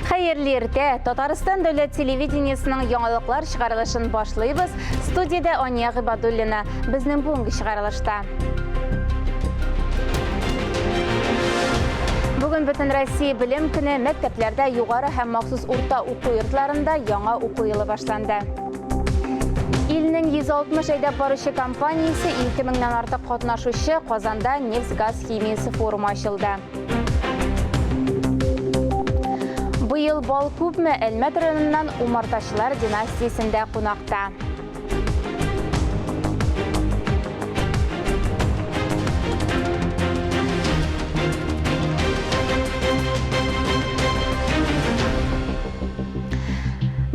Хәерле иртә! Татарстан дәүләт телевидениесының яңалыклар чыгарылышын башлыйбыз. Студиядә Ания Гыйбадуллина. Безнең бүгенге чыгарылышта. Бүген бөтен Россия белем көне мәктәпләрдә югары һәм махсус урта уку йортларында яңа уку елы башланды. Илнең 160 әйдәп баручы компаниясе 2000 нән артык катнашучы Казанда нефть-газ химиясе форумы ачылды. Быел бал күпме? Әлмәт районыннан умартачылар династиясендә кунакта.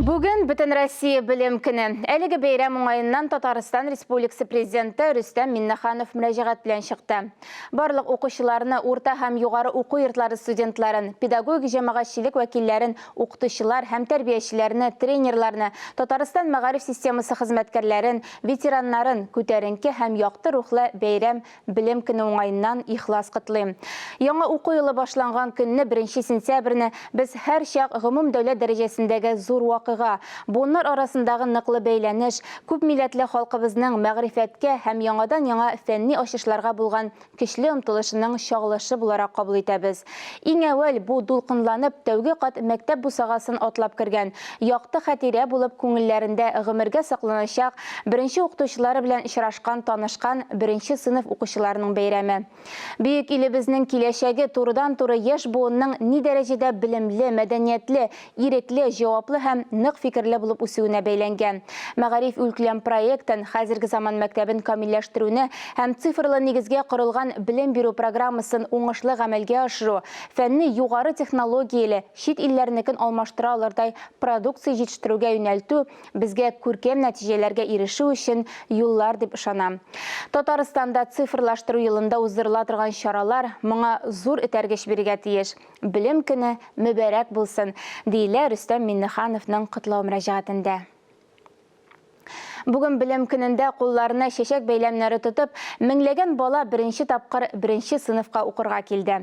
Бүген бөтен Россия белем көне. Әлеге бәйрәм уңаеннан Татарстан Республикасы Президенты Рөстәм Миннеханов мөрәҗәгать белән чыкты. Барлык укучыларны, урта һәм югары уку йортлары студентларын, педагогик җәмәгатьчелек вәкилләрен, укытучылар һәм тәрбиячеләрне, тренерларны, Татарстан мәгариф системасы хезмәткәрләрен, ветераннарын күтәренке һәм якты рухлы бәйрәм Белем көне уңаеннан ихлас котлыйм. Яңа уку елы башланган көнне, беренче сентябрьне, без һәрчак гомумдәүләт дәрәҗәсендәге зур вакыйга, буыннар арасындагы ныклы бәйләнеш, күпмилләтле халкыбызның мәгърифәткә һәм яңадан-яңа фәнни ачышларга булган көчле омтылышының чагылышы буларак кабул итәбез. Иң әүвәл бу дулкынланып, тәүге кат мәктәп бусагасын атлап кергән, якты хатирә булып күңелләрендә гомергә сакланачак беренче укытучылары белән очрашкан, танышкан беренче сыйныф укучыларының бәйрәме. Бөек илебезнең киләчәге турыдан-туры яшь буынның ни дәрәҗәдә белемле, мәдәниятле, ирекле, җаваплы һәм нык фикерле булып үсүенә бәйләнгән. Мәгариф илкүләм проектын, хәзерге заман мәктәбен камилләштерүне һәм цифрлы нигезгә корылган белем бирү программасын уңышлы гамәлгә ашыру, фәнне югары технологияле, чит илләрнекен алмаштыра алырдай продукция җитештерүгә юнәлтү безгә күркәм нәтиҗәләргә ирешү өчен юллар дип ышанам. Татарстанда цифрлаштыру елында уздырыла торган чаралар моңа зур этәргеч бирергә тиеш. Белем көне мөбарәк булсын, диелә Рөстәм Миңнехановның котлау мөрәҗәгатендә. Бүген Белем көнендә кулларына чәчәк бәйләмнәре тотып, меңләгән бала беренче тапкыр беренче сыйныфка укырга килде.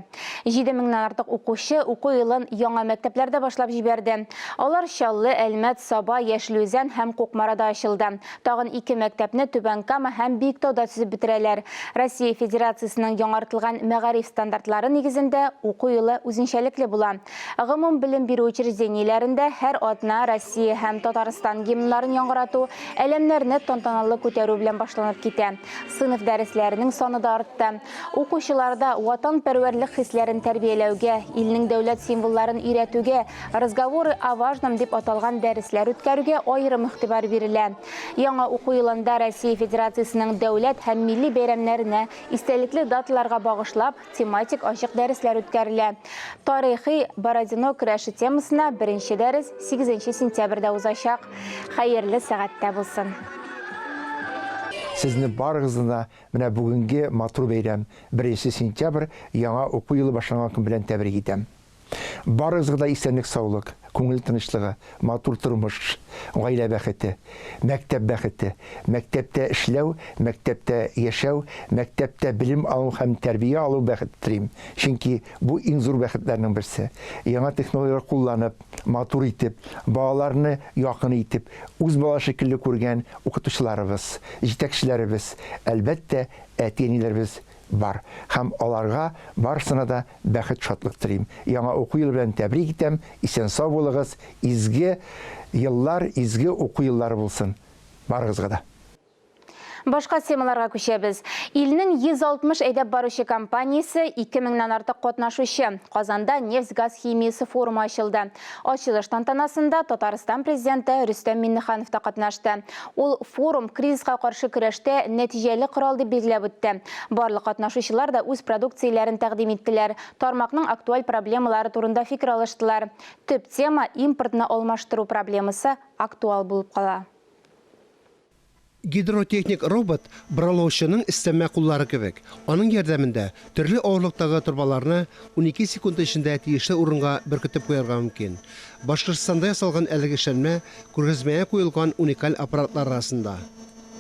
Җиде меңнән артык укучы уку елын яңа мәктәпләрдә башлап җибәрде. Алар Чаллы, Әлмәт, Саба, Яшел Үзән һәм Кукмарада ачылды. Тагын ике мәктәпне Түбән Кама һәм Биектауда төзеп бетерәләр. Россия Федерациясенең яңартылган мәгариф стандартлары нигезендә уку елы үзенчәлекле була. Гомум белем бирү учреждениеләрендә һәр атна Россия һәм Татарстан гимннарын яңгырату, әләмнәрне тантаналы күтәрү белән башланып китә. Сыйныф дәресләренең саны да артты. Укучыларда ватанпәрвәрлек хисләрен тәрбияләүгә, илнең дәүләт символларын өйрәтүгә, Разговоры о важном дип аталган дәресләр үткәрүгә аерым игътибар бирелә. Яңа уку елында Россия Федерациясенең дәүләт һәм милли бәйрәмнәренә, истәлекле даталарга багышлап, тематик ачык дәресләр үткәрелә. Тарихи Бородино көрәше темасына беренче дәрес сигезенче сентябрьдә узачак. Хәерле сәгатьтә булсын! Сезне барыгызны да менә бүгенге матур бәйрәм, беренче сентябрь, яңа уку елы башланган көн белән тәбрик итәм. Барыгызга да исәнлек-саулык, күңел тынычлыгы, матур тормыш, гаилә бәхете, мәктәп бәхете, мәктәптә эшләү, мәктәптә яшәү, мәктәптә белем алу һәм тәрбия алу бәхете телим. Чөнки бу иң зур бәхетләрнең берсе. Яңа технологияләр кулланып, матур итеп, балаларны якын итеп, үз бала шикелле күргән укытучыларыбыз, җитәкчеләребез, әлбәттә, әти-әниләребез бар. Һәм аларга барысына да бәхет, шатлык телим. Яңа уку елы белән тәбрик итәм, исән-сау булыгыз, изге еллар, изге уку еллары булсын барыгызга да. Башка темаларга күчәбез. Илнең 160 әйдәп баручы компаниясе, 2 меңнән артык катнашучы. Казанда нефть-газ химиясе форумы ачылды. Ачылыш тантанасында Татарстан Президенты Рөстәм Миңнеханов та катнашты. Ул форум кризиска каршы көрәштә нәтиҗәле корал дип билгеләп үтте. Барлык катнашучылар да үз продукцияләрен тәкъдим иттеләр, тармакның актуаль проблемалары турында фикер алыштылар. Төп тема, импортны алмаштыру проблемасы актуал булып кала. Гидротехник робот бораулаучының өстәмә куллары кебек. Аның ярдәмендә төрле авырлыктагы торбаларны 12 секунд эчендә тиешле урынга беркетеп куярга мөмкин. Башкортстанда ясалган әлеге эшләнмә күргәзмәгә куелган уникаль аппаратлар арасында.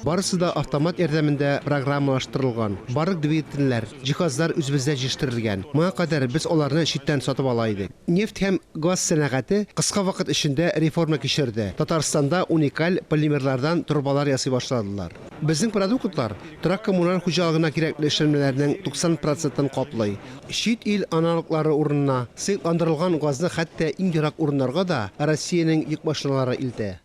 Барысы да автомат ярдәмендә программалаштырылган. Барлык двигательләр, җиһазлар үзебездә җитештерелгән. Моңа кадәр без аларны читтән сатып ала идек. Нефть һәм газ сәнәгате кыска вакыт эчендә реформа кичерде. Татарстанда уникаль полимерлардан торбалар ясый башладылар. Безнең продуктлар торак-коммуналь хуҗалыгына кирәкле эшләнмәләрнең 90 процентын каплый. Чит ил аналоглары урынына сыекландырылган газны хәтта иң ерак урыннарга да Россиянең йөк машиналары илтә.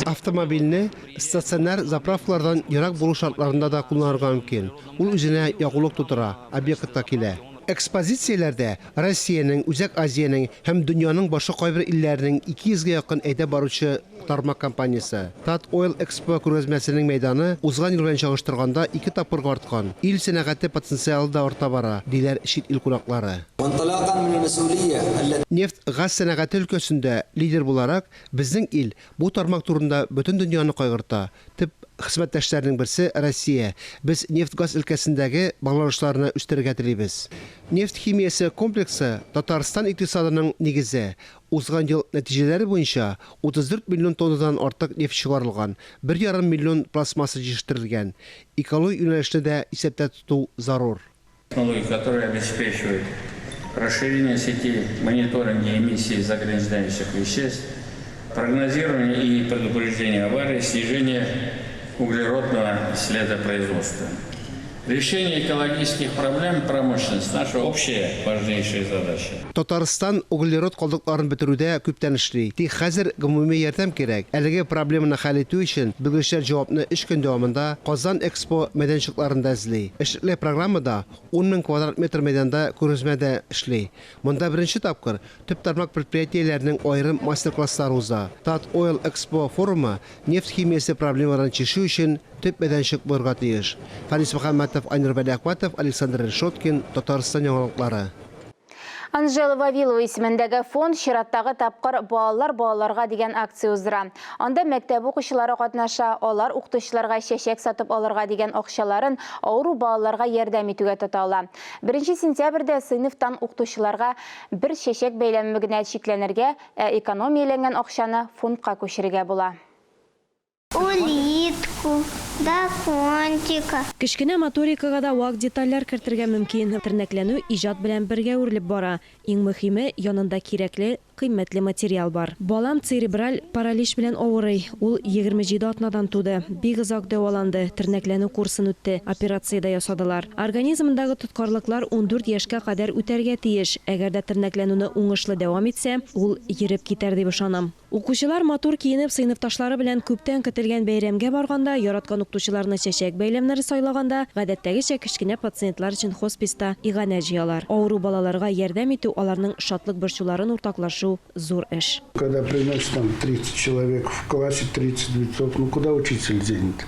Автомобильне стационар заправкалардан ерак булу шартларында да кулланырга мөмкин. Ул үзенә ягулык тутыра, объектка килә. Экспозицияләрдә Россиянең, Үзәк Азиянең һәм дөньяның башка кайбер илләренең 200 гә якын әйдәп баручы тармак компаниясе. Тат-Ойл Экспо күргәзмәсенең мәйданы узган ел белән чагыштырганда ике тапкырга арткан. Ил сәнәгате потенциалы да арта бара, диләр чит ил кунаклары. Нефть-газ сәнәгате өлкәсендә лидер буларак, безнең ил бу тармак турында бөтен дөньяны кайгырта. Төп хезмәттәшләрнең берсе, Россия. Без нефть-газ өлкәсендәге багланышларны үстерергә телибез. Нефть химиясе комплексы, Татарстан икътисадының нигезе. Узган ел нәтиҗәләре буенча, 34 миллион тоннадан артык нефть чыгарылган, бер ярым миллион пластмасса җитештерелгән. Экологик юнәлешне дә исәптә тоту зарур. Технологий, которые обеспечивают расширение сети мониторинга эмиссии загрязняющих веществ, прогнозирование и предупреждение аварий, снижение углеродного следа производства. Решение экологических проблем промышленности – наша общая важнейшая задача. Татарстан углерод калдыкларын бетерүдә күптән эшли. Тик хәзер гомуми ярдәм кирәк. Әлеге проблеманы хәл итү өчен белгечләр җавапны өч көн дәвамында Казан Экспо мәйданчыкларында эзли. Эшлекле программада ун мең квадрат метр мәйданда күргәзмә дә эшли. Монда беренче тапкыр төп тармак предприятиеләренең аерым мастер-класслары уза. Тат-Ойл Экспо форумы нефть химиясе проблемаларын чишү өчен төп мәйданчык булырга тиеш. Фәнис Мөхәммәтов, Айнур Вәлиәхмәтов, Александр Решеткин, Татарстан яңалыклары. Анжела Вавилова исемендәге фонд чираттагы тапкыр Балалар балаларга дигән акция уздыра. Анда мәктәп укучылары катнаша, алар укытучыларга чәчәк сатып алырга дигән акчаларын авыру балаларга ярдәм итүгә тота ала. Беренче сентябрьдә сыйныфтан укытучыларга бер чәчәк бәйләме генә чикләнергә, ә экономияләнгән акчаны фондка күчерергә була. Улитку, дракончика. Кечкенә моторикага да вак детальләр кертергә мөмкин. Тернәкләнү иҗат белән бергә үрелеп бара. Иң мөһиме, янында кирәкле, кыйммәтле материал бар. Балам церебраль паралич белән авырый. Ул 27 атнадан туды. Бик озак дәваланды, тернәкләнү курсын үтте, операция дә ясадылар. Организмындагы тоткарлыклар 14 яшькә кадәр үтәргә тиеш. Әгәр дә тернәкләнүне уңышлы дәвам итсә, ул йөреп китәр дип ышанам. Укучылар матур киенеп сыйныфташлары белән күптән көтелгән бәйрәмгә барганда, яраткан укытучыларына чәчәк бәйләмнәре сайлаганда, гадәттәгечә кечкенә пациентлар өчен хосписта иганә җыялар. Авыру балаларга ярдәм итү, аларның шатлык-борчуларын уртаклашу, зур эш. Когда приносят там 30 человек в классе 30 цветов, ну куда учитель денет?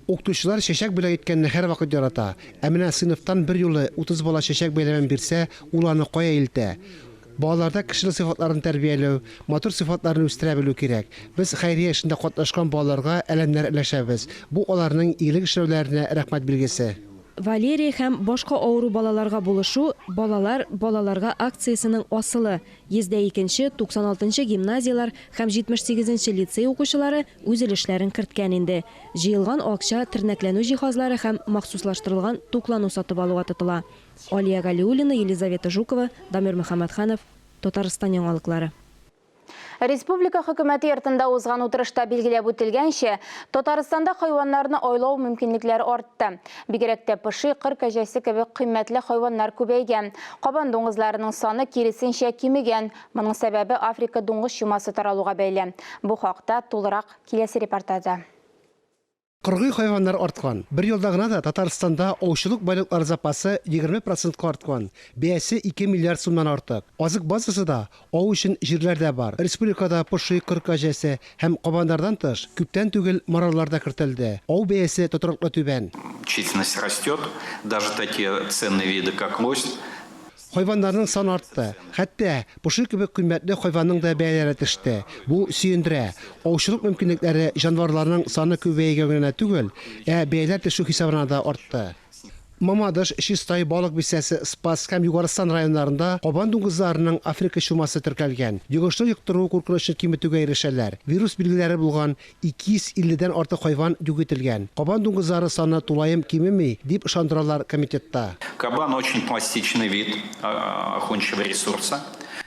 Укытучылар чәчәк бүләк иткәнне һәрвакыт ярата. Ә менә сыйныфтан берьюлы 30 бала чәчәк бәйләмен бирсә, ул аны кая илтә? Балаларда кешелек сыйфатларын тәрбияләү, матур сыйфатларны үстерә белү кирәк. Без хәйрия эшендә катнашкан балаларга әләмнәр өләшәбез. Бу аларның игелек эшләүләренә рәхмәт билгесе. Валерия һәм башка авыру балаларга булышу, Балалар, балаларга акциясенең асылы. 102 нче, 96 нчы гимназияләр һәм 78 нче лицей укучылары үз өлешләрен керткән инде. Җыелган акча тернәкләнү җиһазлары һәм махсуслаштырылган туклану сатып алуга тотыла. Алия Галиуллина, Елизавета Жукова, Дамир Мөхәммәтханов, Татарстан яңалыклары. Республика Хөкүмәте йортында узган утырышта билгеләп үтелгәнчә, Татарстанда хайваннарны айлау мөмкинлекләре артты. Бигрәк тә поши, кыр кәҗәсе кебек кыйммәтле хайваннар күбәйгән. Кабан дуңгызларының саны киресенчә кимегән. Моның сәбәбе Африка дуңгыз чумасы таралуга бәйле. Бу хакта тулырак киләсе репортажда. Кыргый хайваннар арткан. Бер елда гына да Татарстанда аучылык байлыклары запасы 20 процентка арткан, бәясе 2 миллиард сумнан артык. Азык базасы да, ау өчен җирләр дә бар. Республикада поши, кыр кәҗәсе һәм кабаннардан тыш, күптән түгел маралар да кертелде. Ау бәясе тотрыклы түбән. Численность растет, даже такие ценные виды, как лось. Хайваннарның саны артты. Хәтта поши кебек кыйммәтле хайванның да бәяләре төште. Бу сөендерә. Аучылык мөмкинлекләре җанварларның саны күбәйгән генә түгел, ә бәяләр төшү хисабына да артты. Мамадыш, Чистай, Балык Бистәсе, Спасск һәм Югарыстан районнарында кабан дуңгызларының Африка чумасы теркәлгән. Йогышлы йоктыру куркынычын киметүгә ирешәләр. Вирус билгеләре булган 250 дән артык хайван юк ителгән. Кабан дуңгызлары саны тулаем кимеми, дип ышандыралар комитетта. Кабан очень пластичный вид охончего ресурса.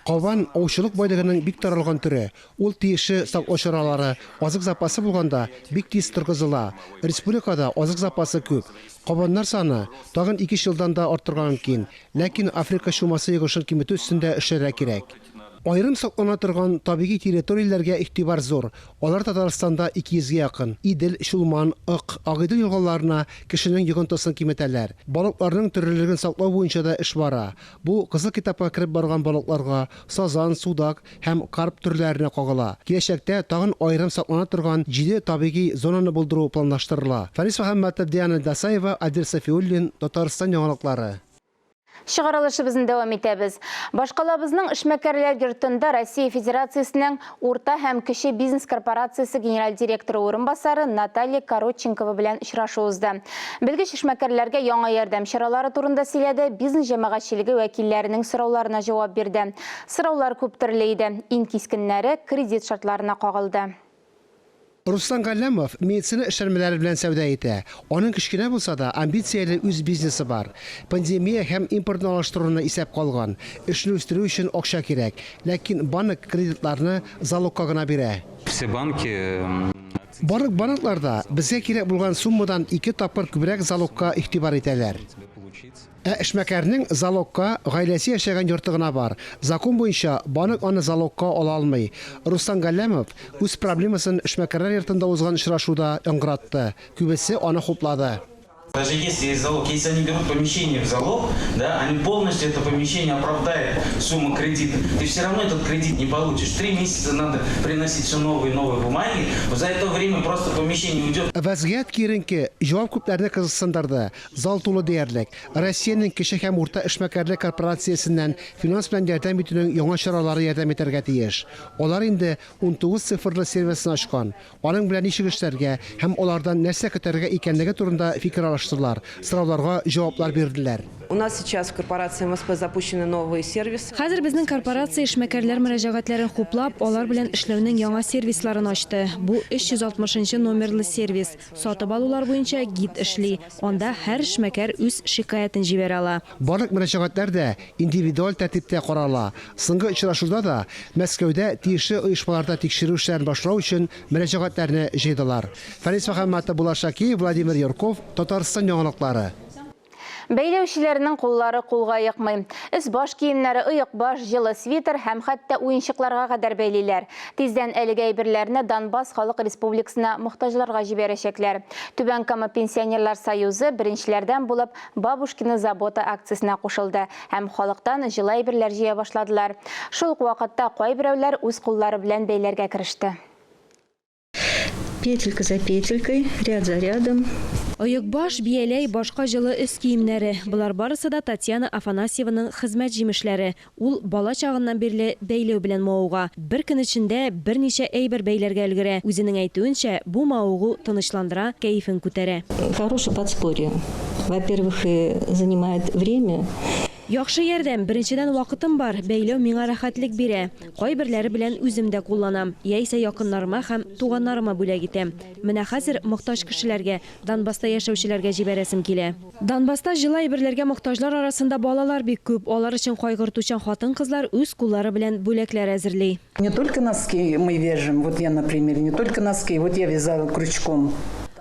Кабан, аучылык байлыгының бик таралган төре. Ул тиешле саклау чаралары, азык запасы булганда, бик тиз торгызыла. Республикада азык запасы күп. Кабаннар саны тагын ике-өч елдан да артырга мөмкин. Ләкин Африка чумасы йогышын киметү өстендә эшләргә кирәк. Аерым саклана торган табигый территорияләргә игътибар зур. Алар Татарстанда 200 гә якын. Идел, Чулман, Ык, Агыйдел елгаларына кешенең йогынтысын киметәләр. Балыкларның төрлелеген саклау буенча да эш бара. Бу Кызыл китапка кереп барган балыкларга, сазан, судак һәм карп төрләренә кагыла. Киләчәктә тагын аерым саклана торган җиде табигый зонаны булдыру планлаштырыла. Фәнис Мөхәммәтов, Диана Дасаева, Адил Сафиуллин, Татарстан яңалыклары. Чыгарылышыбызны дәвам итәбез. Башкалабызның эшмәкәрләр йортында Россия Федерациясенең Урта һәм кече бизнес корпорациясе генераль директоры урынбасары Наталья Коротченкова белән очрашу узды. Белгеч эшмәкәрләргә яңа ярдәм чаралары турында сөйләде, бизнес җәмәгатьчелеге вәкилләренең сорауларына җавап бирде. Сораулар күп төрле иде. Иң кискеннәре кредит шартларына кагылды. Руслан Галләмов медицина эшләнмәләре белән сәүдә итә. Аның кечкенә булса да, амбицияле үз бизнесы бар. Пандемия һәм импортны алыштыруны исәп калган. Эшне үстерү өчен акча кирәк. Ләкин банк кредитларны залогка гына бирә. Все банки. Барлык банклар да безгә кирәк булган суммадан ике тапкыр күбрәк залогка игътибар итәләр. Ә эшмәкәрнең залогка гаиләсе яшәгән йорты гына бар. Закон буенча, банк аны залогка ала алмый. Руслан Галләмов үз проблемасын эшмәкәрләр йортында узган очрашуда яңгыратты. Күбесе аны хуплады. Даже если есть залог, если они берут помещение в залог, да, они полностью это помещение оправдают сумму кредита, ты все равно этот кредит не получишь. Три месяца надо приносить все новые и новые бумаги, за это время просто помещение уйдет. Вәзгыять киеренке, җавап күпләрне кызыксындырды. Зал тулы диярлек. Россиянең кече һәм урта эшмәкәрлек корпорациясеннән финанс белән ярдәм итүнең яңа чаралары ярдәм итәргә тиеш. Алар инде 19 цифрлы сервисын ачкан. Аның белән ничек эшләргә һәм алардан нәрсә көтәргә икәнлеге турында фикер алыштылар, сорауларга җаваплар бирделәр. У нас сейчас в корпорации МСП запущены новые сервисы. Хәзер безнең корпорация эшмәкәрләр мөрәҗәгатьләрен хуплап, алар белән эшләүнең яңа сервисларын ачты. Бу 360 нчы номерлы сервис. Сатып алулар буенча гид эшли, анда һәр эшмәкәр үз шикаятен җибәрә ала. Барлык мөрәҗәгатьләр дә индивидуаль тәртиптә карала. Соңгы очрашуда да Мәскәүдә тиешле оешмаларда тикшерү эшләрен башлау өчен мөрәҗәгатьләрне җыйдылар. Фәнис Мөхәммәтов, Булат Шакиев, Владимир Юрков, Татарстан яңалыклары. Бәйләүчеләрнең куллары кулга йокмый. Өс-баш киемнәре, оекбаш, җылы свитер һәм хәтта уенчыкларга кадәр бәйлиләр. Тиздән әлеге әйберләрне Донбасс Халык Республикасына мохтаҗларга җибәрәчәкләр. Түбән Кама пенсионерлар союзы беренчеләрдән булып Бабушкина забота акциясенә кушылды һәм халыктан җылы әйберләр җыя башладылар. Шул ук вакытта кайберәүләр үз куллары белән бәйләргә кереште. Петелька за петелькой, ряд за рядом. Оекбаш, бияләй, башка җылы өс киемнәре, болар барысы да Татьяна Афанасьеваның хезмәт җимешләре. Ул бала чагыннан бирле бәйләү белән мавыга. Бер көн эчендә берничә әйбер бәйләргә өлгерә. Үзенең әйтүенчә, бу мавыгу тынычландыра, кәефен күтәрә. Хорошее подспорье. Во-первых, занимает время. Яхшы ярдәм, беренчедән, вакытым бар, бәйләү миңа рәхәтлек бирә. Кайберләре белән үзем дә кулланам, яисә якыннарыма һәм туганнарыма бүләк итәм. Менә хәзер мохтаҗ кешеләргә, Донбасста яшәүчеләргә җибәрәсем килә. Донбасста җылы әйберләргә мохтаҗлар арасында балалар бик күп. Алар өчен кайгыртучан хатын-кызлар үз куллары белән бүләкләр әзерли. Не только носки мы вяжем, вот я, например, не только носки, вот я вязала крючком.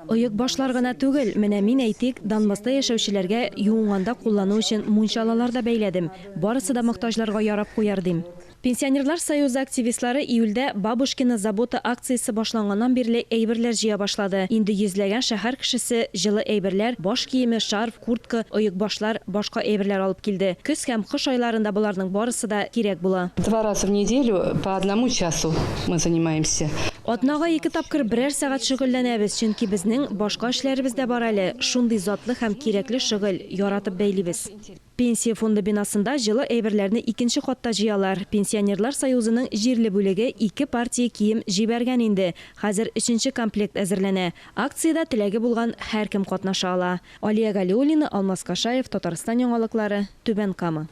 Оекбашлар гына түгел, менә мин, әйтик, Донбасста яшәүчеләргә юынганда куллану өчен мунчалалар да бәйләдем. Барысы да мохтаҗларга ярап куяр, дим. Пенсионерлар союзы активистлары июльдә Бабушкина забота акциясе башланганнан бирле әйберләр җыя башлады. Инде йөзләгән шәһәр кешесе җылы әйберләр, баш киеме, шарф, куртка, оекбашлар, башка әйберләр алып килде. Көз һәм кыш айларында боларның барысы да кирәк була. Два раза в неделю по одному часу мы занимаемся. Атнага ике тапкыр берәр сәгать шөгыльләнәбез, чөнки безнең башка эшләребез дә бар әле. Шундый затлы һәм кирәкле шөгыль, яратып бәйлибез. Пенсия фонды бинасында җылы әйберләрне икенче катта җыялар. Пенсионерлар союзының җирле бүлеге ике партия кием җибәргән инде, хәзер өченче комплект әзерләнә. Акциядә теләге булган һәркем катнаша ала. Алия Галиуллина, Алмаз Кашаев, Татарстан яңалыклары, Түбән Кама.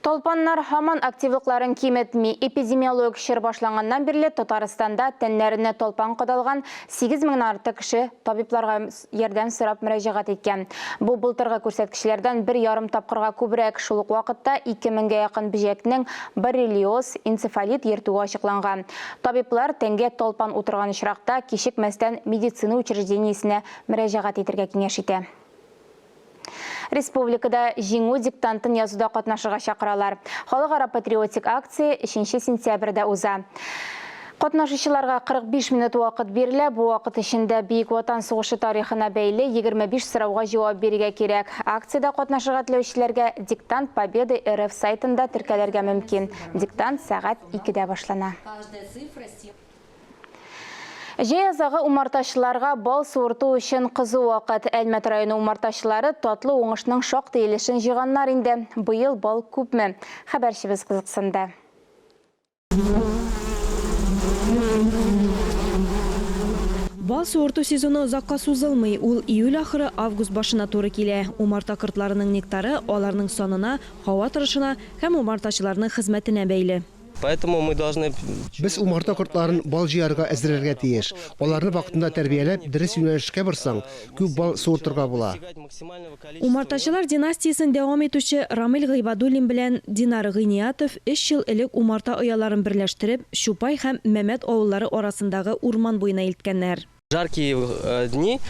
Талпаннар һаман активлыкларын киметми. Эпидемиологик чор башланганнан бирле Татарстанда тәннәренә талпан кадалган 8 меңнән артык кеше табибларга ярдәм сорап мөрәҗәгать иткән. Бу былтыргы күрсәткечләрдән бер ярым тапкырга күбрәк. Шул ук вакытта 2 меңгә якын бөҗәкнең боррелиоз, энцефалит йөртүе ачыкланган. Табиблар тәнгә талпан утырган очракта кичекмәстән медицина учреждениесенә мөрәҗәгать итергә киңәш итә. Республикада Җиңү диктантын язуда катнашырга чакыралар. Халыкара патриотик акция өченче сентябрьдә уза. Катнашучыларга 45 минут вакыт бирелә. Бу вакыт эчендә Бөек Ватан сугышы тарихына бәйле 25 сорауга җавап бирергә кирәк. Акциядә катнашырга теләүчеләргә Диктант Победы РФ сайтында теркәлергә мөмкин. Диктант сәгать икедә башлана. Җәй азагы умартачыларга бал суырту өчен кызу вакыт. Әлмәт районы умартачылары татлы уңышның шактый өлешен җыйганнар инде. Быел бал күпме? Хәбәрчебез кызыксынды. Бал суырту сезоны озакка сузылмый, ул июль ахыры, август башына туры килә. Умарта кортларының нектары аларның санына, һава торышына һәм умартачыларның хезмәтенә бәйле. Поэтому мы должны. Без умарта кортларын бал җыярга әзерләргә тиеш. Аларны вакытында тәрбияләп, дөрес юнәлешкә борсаң, күп бал суыртырга була. Умартачылар династиясен дәвам итүче Рамил Гыйбадуллин белән Динар Гыйниятов өч ел элек умарта ояларын берләштереп, Чупай һәм Мәмәт авыллары арасындагы урман буена илткәннәр. Жаркие дни.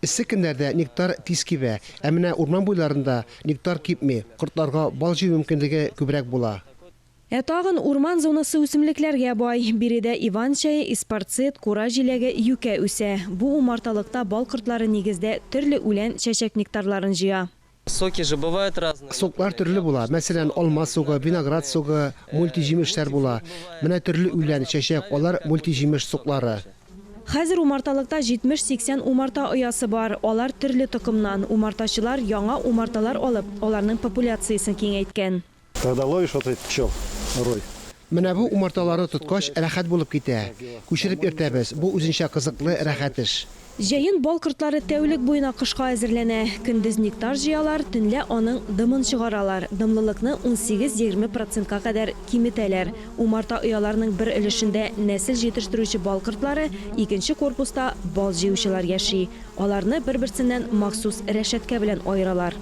Эссе көннәрдә нектар тиз кибә, ә менә урман буйларында нектар кипми, кортларга бал җыю мөмкинлеге күбрәк була. Ә тагын урман зонасы үсемлекләргә бай. Биредә иван чәе, эспарцет, кура җиләге, юкә үсә. Бу умарталыкта бал кортлары нигездә төрле үлән, чәчәк нектарларын җыя. Соки же бывают разные. Соклар төрле була. Мәсәлән, алма согы, виноград согы, мультиҗимешләр була. Менә төрле үлән, чәчәк, алар мультиҗимеш соклары. Хәзер умарталыкта 70-80 умарта оясы бар. Алар төрле токымнан. Умартачылар яңа умарталар алып, аларның популяциясен киңәйткән. Когда ловишь вот этот пчел, рой. Менә бу умарталарны тоткач, рәхәт булып китә. Күчереп йөртәбез, бу үзенчә кызыклы, рәхәт эш. Җәен бал кортлары тәүлек буена кышка әзерләнә. Көндез нектар җыялар, төнлә аның дымын чыгаралар, дымлылыкны унсигез-егерме процентка кадәр киметәләр. Умарта ояларының бер өлешендә нәсел җитештерүче бал кортлары, икенче корпуста бал җыючылар яши. Аларны бер-берсеннән махсус рәшәткә белән аералар.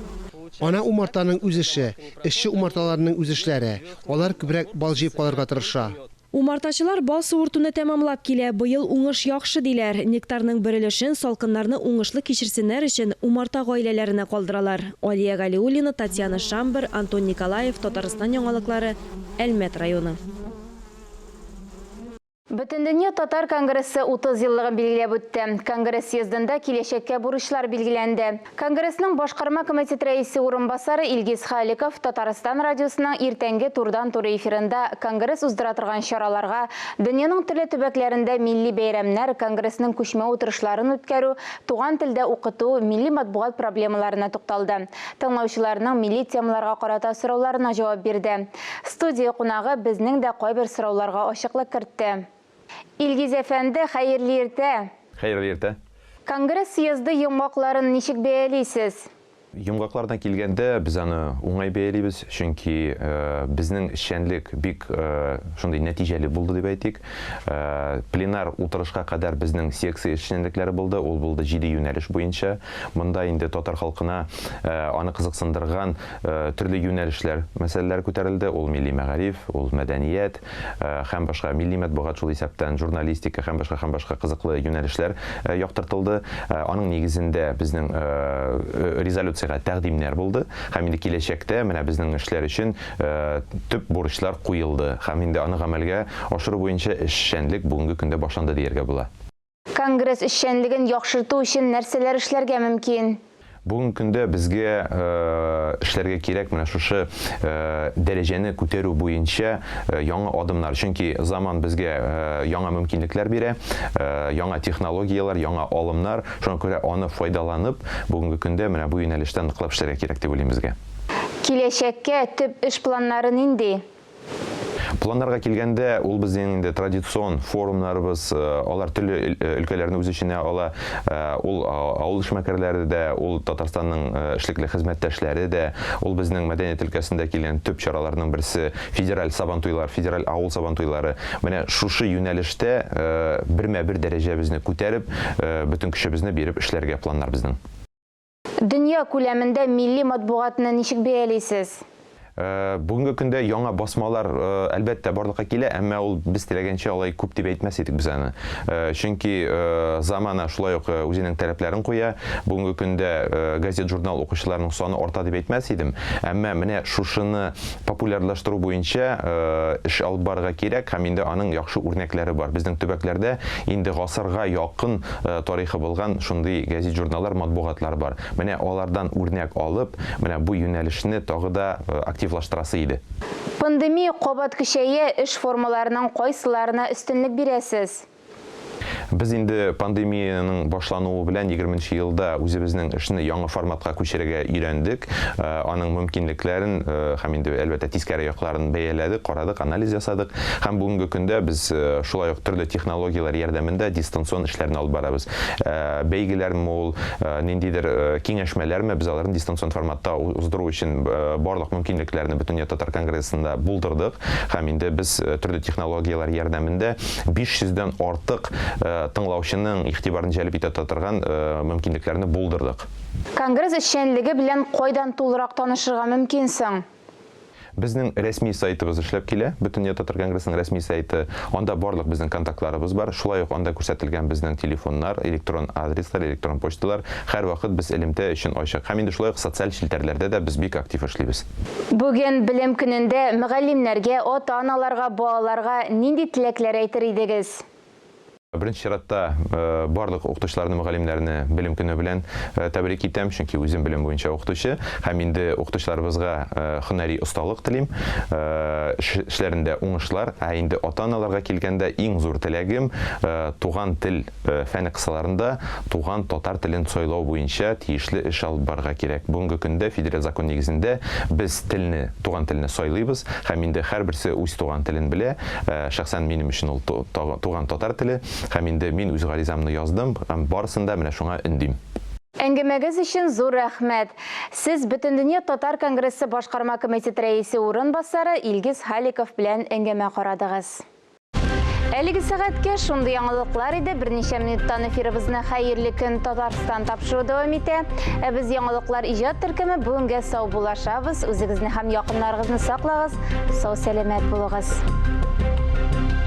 Ана умартаның үз эше, эшче умарталарның үз эшләре. Алар күбрәк бал җыеп калырга тырыша. Умартачылар бал суыртуны тәмамлап килә. Быел уңыш яхшы, диләр. Нектарның бер өлешен, салкыннарны уңышлы кичерсеннәр өчен, умарта гаиләләренә калдыралар. Алия Галиуллина, Татьяна Шамбер, Антон Николаев, Татарстан яңалыклары, Әлмәт районы. Бөтендөнья татар конгрессы 30 еллыгын билгеләп үтте. Конгресс съездында киләчәккә бурычлар билгеләнде. Конгрессның башкарма комитет рәисе урынбасары Илгиз Халиков Татарстан радиосының иртәнге турыдан-туры эфирында конгресс уздыра торган чараларга, дөньяның төрле төбәкләрендә милли бәйрәмнәр, конгрессның күчмә утырышларын үткәрү, туган телдә укыту, милли матбугат проблемаларына тукталды. Тыңлаучыларның милли темаларга карата сорауларына җавап бирде. Студия кунагы безнең дә кайбер сорауларга ачыклык кертте. Илгиз әфәнде, хәерле иртә! Хәерле иртә! Конгресс съезды йомгакларын ничек бәялисез? Йомгакларына килгәндә, без аны уңай бәялибез, чөнки безнең эшчәнлек бик шундый нәтиҗәле булды дип әйтик. Пленар утырышка кадәр безнең секция эшчәнлекләре булды, ул булды җиде юнәлеш буенча. Монда инде татар халкына аны кызыксындырган Төрле юнәлешләр мәсьәләләре күтәрелде, ул милли мәгариф, ул мәдәният һәм башка, милли матбугат, шул исәптән журналистика һәм башка һәм башка кызыклы юнәлешләр яктыртылды. Аның нигезендә безнең резолюциягә тәкъдимнәр булды һәм инде киләчәктә менә безнең эшләр өчен төп бурычлар куелды һәм инде аны гамәлгә ашыру буенча эшчәнлек бүгенге көндә башланды дияргә була. Конгресс эшчәнлеген яхшырту өчен нәрсәләр эшләргә мөмкин? Бүгенге көндә безгә эшләргә кирәк менә шушы дәрәҗәне күтәрү буенча яңа адымнар. Чөнки заман безгә яңа мөмкинлекләр бирә, яңа технологияләр, яңа алымнар. Шуңа күрә аны файдаланып, бүгенге көндә менә бу юнәлештә ныклап эшләргә кирәк дип уйлыйм безгә. Киләчәккә төп эш планнары нинди? Планнарга килгәндә, ул безнең инде традицион форумнарыбыз, алар төрле өлкәләрне үз эченә ала. Ул авыл эшмәкәрләре дә, ул Татарстанның эшлекле хезмәттәшләре дә, ул безнең мәдәният өлкәсендә килгән төп чараларның берсе, федераль Сабантуйлар, федераль авыл Сабантуйлары. Менә шушы юнәлештә бермә-бер дәрәҗәбезне күтәреп, бөтен көчебезне биреп эшләргә планнар безнең. Дөнья күләмендә милли матбугатны ничек бәялисез? Бүгенге көндә яңа басмалар, әлбәттә, барлыкка килә, әмма ул без теләгәнчә алай күп дип әйтмәс идек без аны. Чөнки замана шулай ук үзенең таләпләрен куя. Бүгенге көндә газет-журнал укучыларның саны арта дип әйтмәс идем. Әмма менә шушыны популярлаштыру буенча эш алып барырга кирәк һәм инде аның яхшы үрнәкләре бар. Безнең төбәкләрдә инде гасырга якын тарихы булган шундый гәзит-журналлар, матбугатлар бар. Менә алардан үрнәк алып, менә бу юнәлешне тагы да активлаштырасы иде. Пандемия кабат көчәя, эш формаларының кайсыларына өстенлек бирәсез? Без инде пандемиянең башлануы белән егерменче елда үзебезнең эшне яңа форматка күчерергә өйрәндек. Аның мөмкинлекләрен һәм инде, әлбәттә, тискәре якларын бәяләдек, карадык, анализ ясадык. Һәм бүгенге көндә без шулай ук төрле технологияләр ярдәмендә дистанцион эшләрне алып барабыз. Бәйгеләрме ул, ниндидер киңәшмәләрме, без аларны дистанцион форматта уздыру өчен барлык мөмкинлекләрне Бөтендөнья татар конгрессында булдырдык. Һәм инде без төрле технологияләр ярдәмендә 500 дән артык тыңлаучының игътибарын җәлеп итә торган мөмкинлекләрне булдырдык. Конгресс эшчәнлеге белән кайдан тулырак танышырга мөмкин соң? Безнең рәсми сайтыбыз эшләп килә, Бөтендөнья татар конгрессының рәсми сайты. Анда барлык безнең контактларыбыз бар. Шулай ук анда күрсәтелгән безнең телефоннар, электрон адреслар, электрон почталар. Һәрвакыт без элемтә өчен ачык. Һәм инде шулай ук социаль челтәрләрдә дә без бик актив эшлибез. Бүген Белем көнендә мөгаллимнәргә, ата-аналарга, балаларга нинди теләкләр әйтер идегез? Беренче чиратта, барлык укытучыларны, мөгаллимнәрне Белем көне белән тәбрик итәм, чөнки үзем белем буенча укытучы һәм инде укытучыларыбызга һөнәри осталык телим, эшләрендә уңышлар. Ә инде ата-аналарга килгәндә, иң зур теләгем, туган тел Фәне кысаларында туган татар телен сайлау буенча тиешле эш алып барырга кирәк. Бүгенге көндә федераль закон нигезендә без телне, туган телне сайлыйбыз һәм инде һәрберсе үз туган телен белә. Шәхсән минем өчен ул туган татар теле һәм инде мин үз гаризамны яздым һәм барысын да менә шуңа өндим. Әңгәмәгез өчен зур рәхмәт. Сез Бөтендөнья татар конгрессы башкарма комитет рәисе урынбасары Илгиз Халиков белән әңгәмә карадыгыз. Әлеге сәгатькә шундый яңалыклар иде. Берничә минуттан эфирыбызны Хәерле көн Татарстан тапшыруы дәвам итә. Ә без яңалыклар иҗат төркеме бүгенгә саубуллашабыз. Үзегезне һәм якыннарыгызны саклагыз, сау-сәламәт булыгыз.